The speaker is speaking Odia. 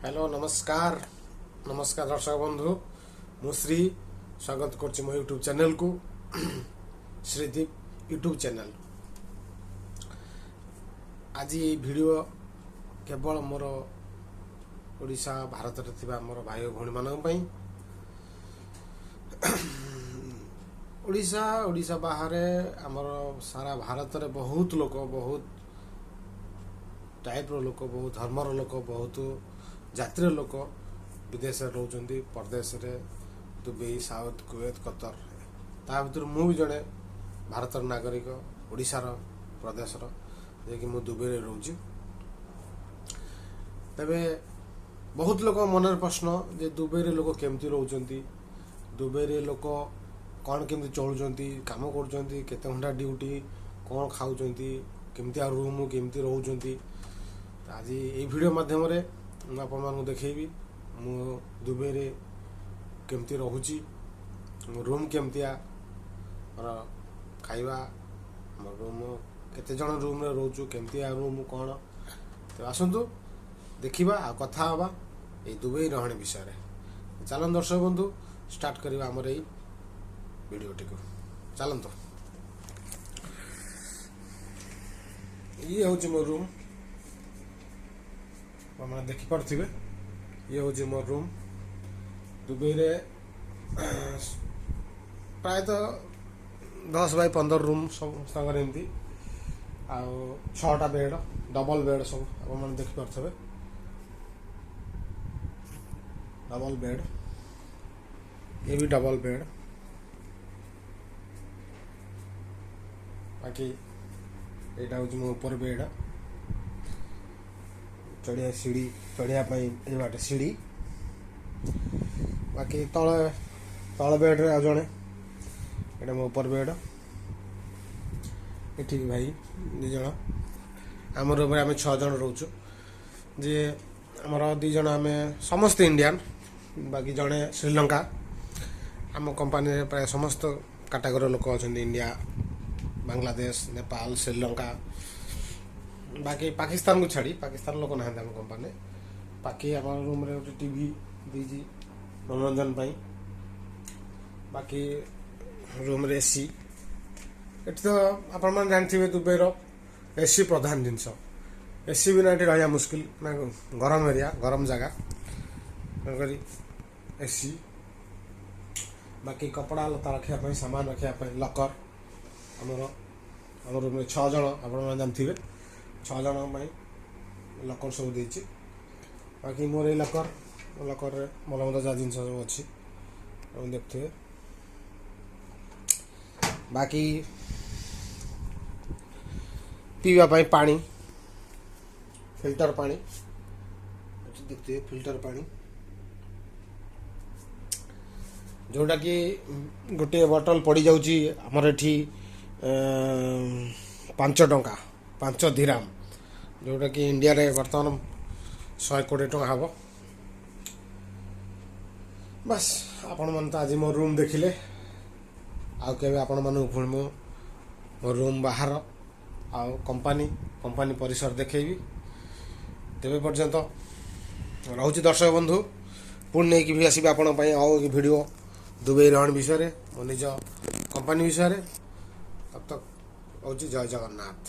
ହ୍ୟାଲୋ, ନମସ୍କାର, ନମସ୍କାର ଦର୍ଶକ ବନ୍ଧୁ। ମୁଁ ଶ୍ରୀ ସ୍ୱାଗତ କରୁଛି ମୋ ୟୁଟ୍ୟୁବ୍ ଚ୍ୟାନେଲକୁ, ଶ୍ରୀଦୀପ ୟୁଟ୍ୟୁବ୍ ଚ୍ୟାନେଲ। ଆଜି ଏଇ ଭିଡ଼ିଓ କେବଳ ମୋର ଓଡ଼ିଶା, ଭାରତରେ ଥିବା ମୋର ଭାଇ ଓ ଭଉଣୀମାନଙ୍କ ପାଇଁ। ଓଡ଼ିଶା, ଓଡ଼ିଶା ବାହାରେ, ଆମର ସାରା ଭାରତରେ ବହୁତ ଲୋକ, ବହୁତ ଟାଇପ୍ର ଲୋକ, ବହୁତ ଧର୍ମର ଲୋକ, ବହୁତ ଜାତିର ଲୋକ ବିଦେଶରେ ରହୁଛନ୍ତି, ପରଦେଶରେ, ଦୁବାଇ, ସାଉଥ, କୁଏତ, କତର। ତା ଭିତରୁ ମୁଁ ବି ଜଣେ ଭାରତର ନାଗରିକ, ଓଡ଼ିଶାର ପ୍ରଦେଶର, ଯିଏକି ମୁଁ ଦୁବାଇରେ ରହୁଛି। ତେବେ ବହୁତ ଲୋକ ମନରେ ପ୍ରଶ୍ନ ଯେ ଦୁବାଇରେ ଲୋକ କେମିତି ରହୁଛନ୍ତି, ଦୁବାଇରେ ଲୋକ କ'ଣ କେମିତି ଚଳୁଛନ୍ତି, କାମ କରୁଛନ୍ତି, କେତେ ଘଣ୍ଟା ଡ୍ୟୁଟି, କ'ଣ ଖାଉଛନ୍ତି, କେମିତିଆ ରୁମ୍, କେମିତି ରହୁଛନ୍ତି। ଆଜି ଏଇ ଭିଡ଼ିଓ ମାଧ୍ୟମରେ ମୁଁ ଆପଣମାନଙ୍କୁ ଦେଖେଇବି ମୁଁ ଦୁବାଇରେ କେମିତି ରହୁଛି, ମୋ ରୁମ୍ କେମିତିଆ, ମୋର ଖାଇବା, ଆମ ରୁମ୍, କେତେ ଜଣ ରୁମ୍ରେ ରହୁଛୁ, କେମିତିଆ ରୁମ୍ କ'ଣ। ତ ଆସନ୍ତୁ ଦେଖିବା ଆଉ କଥା ହେବା ଏଇ ଦୁବାଇ ରହଣି ବିଷୟରେ। ଚାଲନ୍ତୁ ଦର୍ଶକ ବନ୍ଧୁ, ଷ୍ଟାର୍ଟ କରିବା ଆମର ଏଇ ଭିଡ଼ିଓଟିକୁ। ଚାଲନ୍ତୁ। ଇଏ ହେଉଛି ମୋ ରୁମ୍, ଆପଣମାନେ ଦେଖିପାରୁଥିବେ। ଇଏ ହେଉଛି ମୋ ରୁମ୍। ଦୁବାଇରେ ପ୍ରାୟତଃ 10 ବାଇ 15 ରୁମ୍ ସମସ୍ତଙ୍କର ଏମିତି, ଆଉ ଛଅଟା ବେଡ଼୍, ଡବଲ୍ ବେଡ଼୍ ସବୁ। ଆପଣମାନେ ଦେଖିପାରୁଥିବେ ଡବଲ୍ ବେଡ଼୍, ଏ ବି ଡବଲ୍ ବେଡ଼୍। ବାକି ଏଇଟା ହେଉଛି ମୋ ଉପର ବେଡ଼୍। ଚଢ଼ିବା ସିଢ଼ି, ଚଢ଼ିବା ପାଇଁ ଏଇ ବାଟେ ସିଢ଼ି। ବାକି ତଳ ବେଡ଼୍ରେ ଆଉ ଜଣେ। ଏଇଟା ମୋ ଉପର ବେଡ଼୍। ଏଠି ବି ଭାଇ ଦୁଇ ଜଣ। ଆମ ରୁମ୍ରେ ଆମେ ଛଅ ଜଣ ରହୁଛୁ, ଯେ ଆମର ଦୁଇ ଜଣ ଆମେ ସମସ୍ତେ ଇଣ୍ଡିଆନ୍, ବାକି ଜଣେ ଶ୍ରୀଲଙ୍କା। ଆମ କମ୍ପାନୀରେ ପ୍ରାୟ ସମସ୍ତ କାଟାଗୋରୀର ଲୋକ ଅଛନ୍ତି, ଇଣ୍ଡିଆ, ବାଂଲାଦେଶ, ନେପାଳ, ଶ୍ରୀଲଙ୍କା, ବାକି ପାକିସ୍ତାନକୁ ଛାଡ଼ି। ପାକିସ୍ତାନ ଲୋକ ନାହାନ୍ତି ଆମ କମ୍ପାନୀରେ। ବାକି ଆମ ରୁମ୍ରେ ଗୋଟେ ଟିଭି ଦେଇଛି ମନୋରଞ୍ଜନ ପାଇଁ। ବାକି ରୁମ୍ରେ ଏସି। ଏଠି ତ ଆପଣମାନେ ଜାଣିଥିବେ ଦୁବାଇର ଏସି ପ୍ରଧାନ ଜିନିଷ। ଏସି ବିନା ଏଠି ରହିବା ମୁସ୍କିଲ ନା, ଗରମ ଏରିଆ, ଗରମ ଜାଗା, ତେଣୁକରି ଏସି। ବାକି କପଡ଼ା ଲତା ରଖିବା ପାଇଁ, ସାମାନ ରଖିବା ପାଇଁ ଲକର୍। ଆମ ରୁମ୍ରେ ଛଅ ଜଣ, ଆପଣମାନେ ଜାଣିଥିବେ, ଛଅ ଜଣଙ୍କ ପାଇଁ ଲକର୍ ସବୁ ଦେଇଛି। ବାକି ମୋର ଏଇ ଲକର୍, ଲକର୍ରେ ଭଲ ମନ୍ଦ ଯାହା ଜିନିଷ ସବୁ ଅଛି ଆପଣ ଦେଖୁଥିବେ। ବାକି ପିଇବା ପାଇଁ ପାଣି, ଫିଲ୍ଟର ପାଣି ଏଠି ଦେଖୁଥିବେ, ଫିଲ୍ଟର ପାଣି, ଯେଉଁଟାକି ଗୋଟିଏ ବଟଲ ପଡ଼ିଯାଉଛି ଆମର ଏଠି 5 ଟଙ୍କା, 5 ଦିରାମ, ଯେଉଁଟାକି ଇଣ୍ଡିଆରେ ବର୍ତ୍ତମାନ 120 ଟଙ୍କା ହେବ। ବାସ୍, ଆପଣମାନେ ତ ଆଜି ମୋ ରୁମ୍ ଦେଖିଲେ। ଆଉ କେବେ ଆପଣମାନଙ୍କୁ ପୁଣି ମୁଁ ମୋ ରୁମ୍ ବାହାର ଆଉ କମ୍ପାନୀ ପରିସର ଦେଖେଇବି। ତେବେ ପର୍ଯ୍ୟନ୍ତ ରହୁଛି ଦର୍ଶକ ବନ୍ଧୁ। ପୁଣି ନେଇକି ବି ଆସିବି ଆପଣଙ୍କ ପାଇଁ ଆଉ ଏକ ଭିଡ଼ିଓ, ଦୁବାଇ ରହଣି ବିଷୟରେ, ମୋ ନିଜ କମ୍ପାନୀ ବିଷୟରେ। ତବ ତକ ରହୁଛି, ଜୟ ଜଗନ୍ନାଥ।